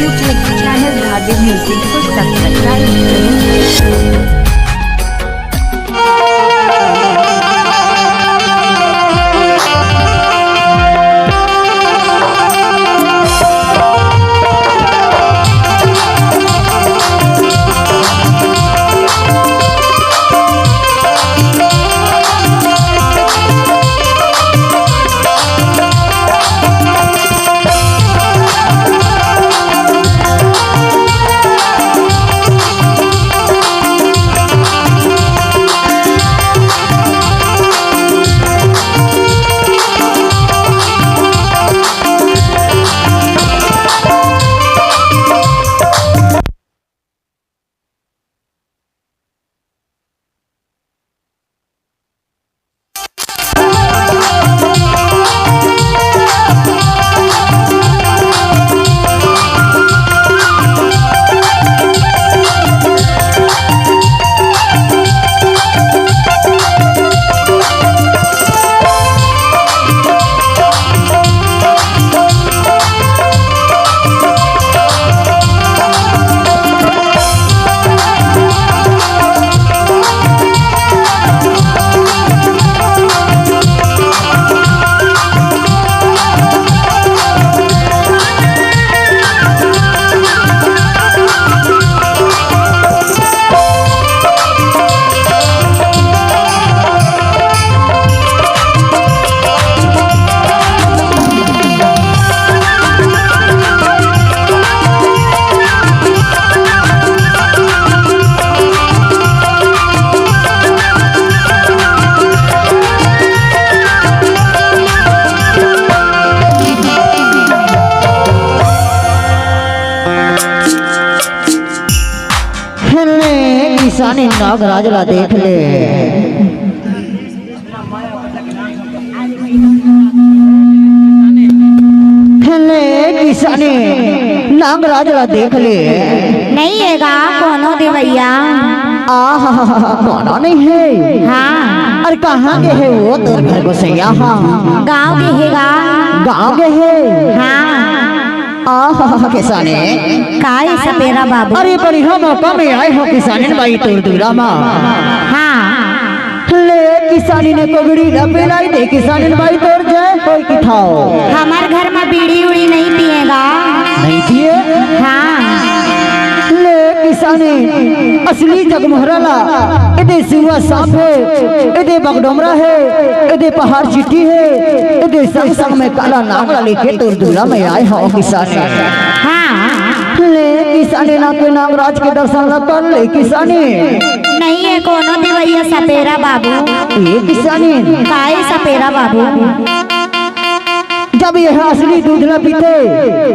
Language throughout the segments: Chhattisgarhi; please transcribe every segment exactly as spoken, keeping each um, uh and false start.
Channel Dhade Music को subscribe करें। हेले किसानी नागराज ला देख ले। हेले किसानी नागराज ला देख ले। नहीं हे गा कोनो देवैया। आहा, कोनो नहीं हे। हाँ। अरे कहाँ गे हे वो तोर घर गोसैया? हाँ। गाँव गे हे गा। गाँव गे हे। हाँ। आहा, किसानी। काय सपेरा बाबू? अरे, बढ़िया मौका में आए हो किसानिन बाई तोर दुरा मा। हाँ। ले किसानिन कोगड़ी ला पिलाई दे, किसानिन बाई तोर जय होय किथाओ। हमर घर मा बीड़ी उड़ी नहीं पिए गा। नहीं पिए? हाँ। ले किसानिन असली जगमोहरा ला, एदे सिवा सांप हे, एदे बगडोमरा हे, एदे पहाड़ चीटी हे, एदे संग संग में काला नाग ला लेके तोर दुरा में आए हो किसानी। हाँ। ले किसानी ना के नागराज के दर्शन ला कर ले किसानी। नहीं हे कोनो देवैया सपेरा बाबू। ए किसानी। काय सपेरा बाबू? जब ये असली दूध ला पीथे,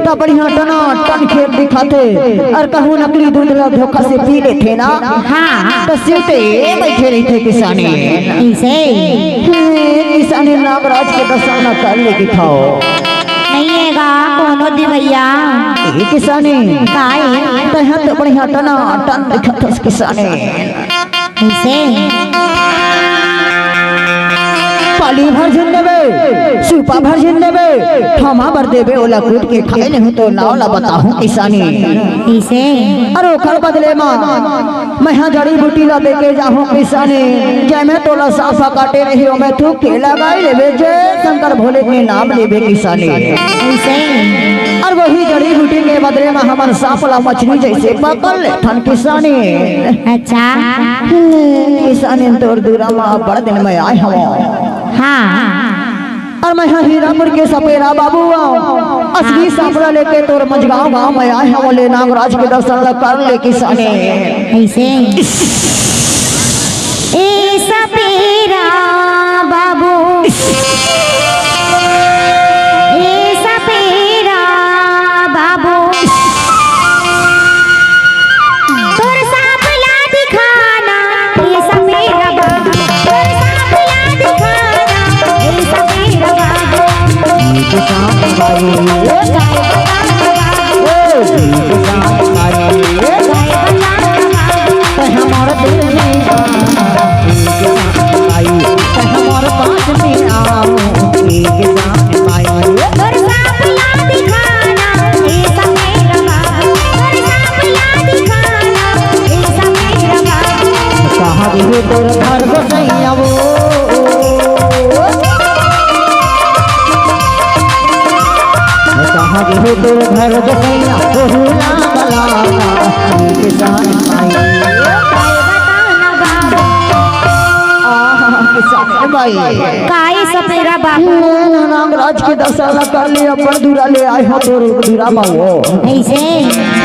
त बढ़िया टना टन खेत दिखाथे, अउ कहूँ नकली दूध ला धोखा से पी लेथे ना, हाँ। त सिवटे बइठे रहिथे किसानी। अइसे? हे किसानी, नागराज के दर्शन ला कर ले किथाओ। नहीं हे गा कोनो देवैया। ए किसानी। काय? तैं ह तो बढ़िया टना टन दिखत हस किसानी। कइसे? पाली भर झन देबे, सुपा भर झन देबे, थमा भर देबे, ओला कूट के खाए लेहूं तो नाव ला बताहूं किसानी। कइसे? अरे ओखर बदले मा मैं हा जड़ी बूटी ला देके जाहूं किसानी। जय में तोला सांप काटे रही, ओमे थूक के लगाई लेबे, जय शंकर भोले के नाम लेबे किसानी। कइसे? अरे वही जड़ी बूटी के बदले मा हमन सांप ला मछली जइसे पकड़ लेथन किसानी। अच्छा। किसानी तोर दुरा मा बड़ दिन में आए हवं। हाँ। अउ मैं हा हीरापुर के सपेरा बाबू आंव। असली सांप ला लेके तोर मझगांव गांव में आए हवं। ले नागराज के दर्शन ला कर ले किसानी। कइसे? ए सपेरा बाबू, ए सपेरा बाबू, तोर सांप ला दिखाना, ए सपेरा बाबू, तोर सांप ला दिखाना, ए सपेरा बाबू। नीक सांप बाबू, ए गाय बताना बाबू, ए नीक सांप बाबू, ए गाय बताना बाबू। तैं हमर दिल में आ, नीक सांप बाबू, तैं हमर पास में आ, नीक सांप बाबू। तोर सांप ला दिखाना, ए सपेरा बाबू। हगे हो तोर घर बसैया, ओहू ला बलाना, हे किसान माई। आहा, किसान माई। काई सपेरा बाबू। नागराज के दशा ला कर ले, अपन दूरा ले आए हो तोर दूरा बाबू। ऐसे?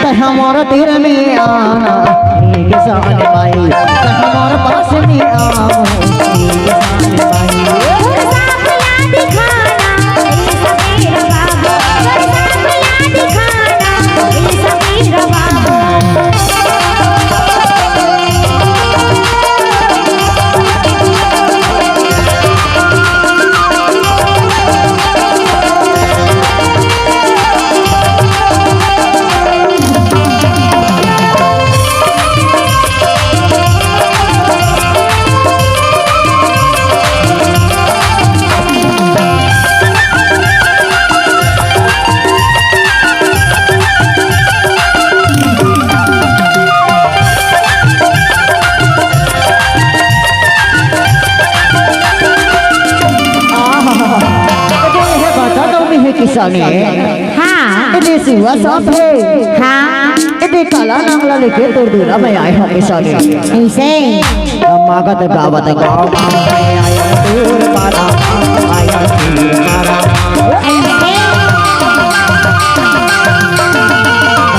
त हमर तीर में आना, हे किसान माई। त हमर पास में आओ, हे किसान माई। आहा, ए दे, हे बाटा दौनी हे किसानी। हाँ। ए दे सुआ साफ हे। हाँ। ए दे काला नांगला लेके तोर दूरा में आए हो किसानी। ऐसे। मागत गावत गाँव में आया तोर पारा, आया तोर पारा। ऐसे।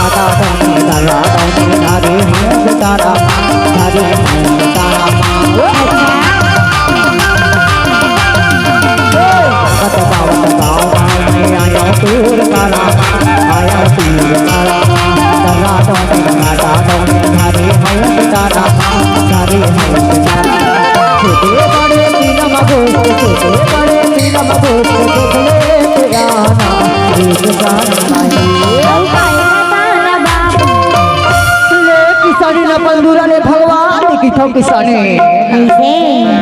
दादा बने दादा बने, हरे हूँ तारा, हरे हूँ तारा। ले किसानी न पंदूरा ले भगवान की थो किसानी। ऐसे।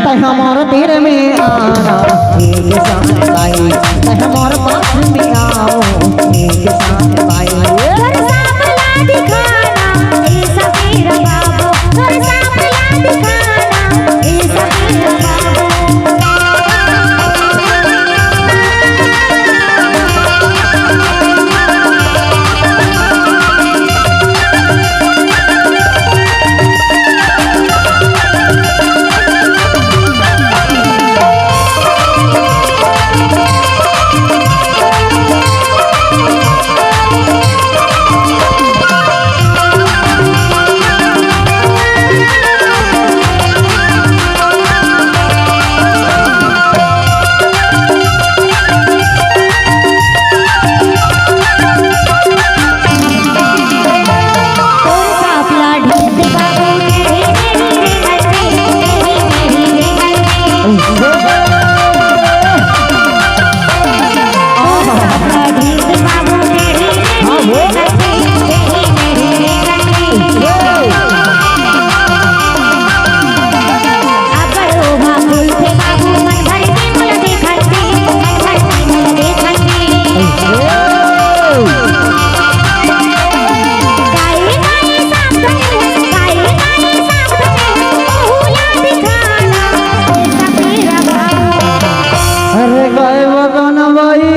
तै हमर तीर में आना, हे किसान भाई, तै हमर पास में आओ, हे किसान भाई। तोर सांप ला दिखाना, ए समीर बाबू, तोर सांप ला दिखाना, ए समीर बाबू। अरे गाय बगाना भाई।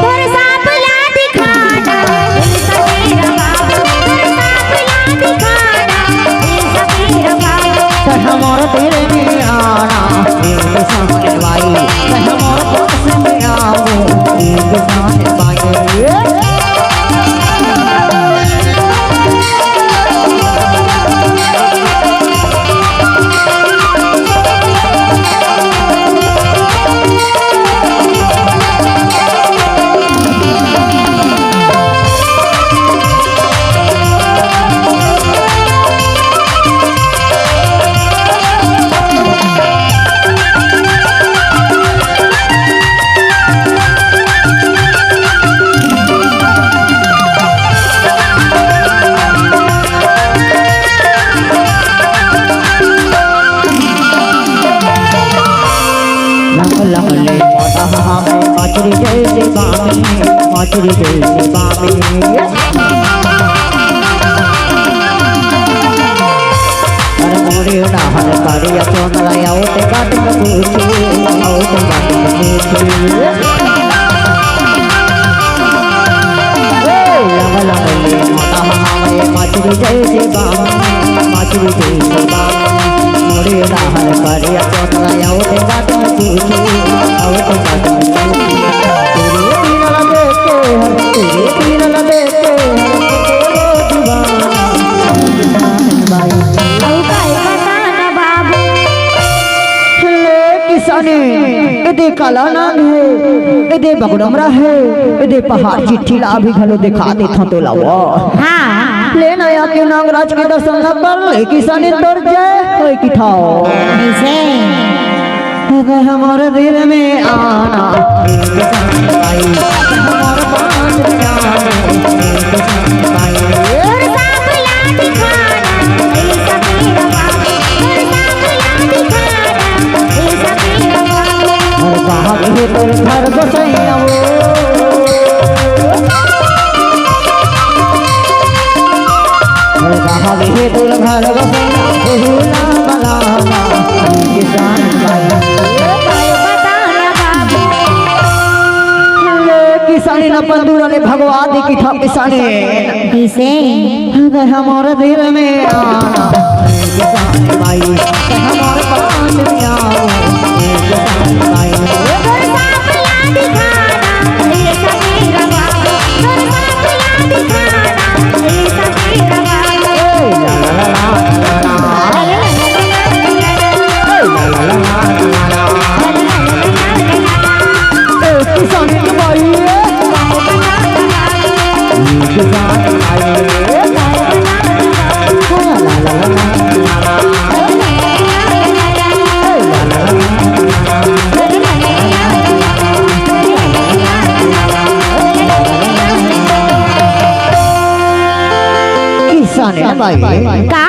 तोर सांप ला दिखाना, ए समीर बाबू, तोर सांप ला दिखाना, ए समीर बाबू। तै हमर तीर में आना, हे किसान भाई, तै हमर पास में आओ, हे किसान भाई। लंग लंग ले मोटा मछली जैसे बामी, मछली जैसे बामी। अरे मोरे डहर करिया चोंदरा, आओ ते बात न पूछी, आओ ते बात न पूछी। ला नांग हे, ए दे बगडमरा हे, ए दे पहाड़ चिट्ठी ला भी घलो देखा देथंव तोला वो। हाँ। ले ना आके नांगराज के दर्शन ला कर ले किसानी तोर जय होय किथंव। कइसे? अबे हमर दिल में आना, हमार बात जानो, तोर सांप ला दिखाना, ऐसा तेरा बाबू, तोर सांप ला दिखाना, ऐसा तेरा बाबू। अरे कहाँ के तोर घर बसैया वो? अरे कहाँ के तोर घर बसैया? भोला भला किसान भाई। ले किसानी न पंदूरा ले भगवा दे किथंव किसानी। कइसे? अबे हमर दिल में आना, किसान भाई, हमार बात जानो, किसान भाई। किसान भाई। का?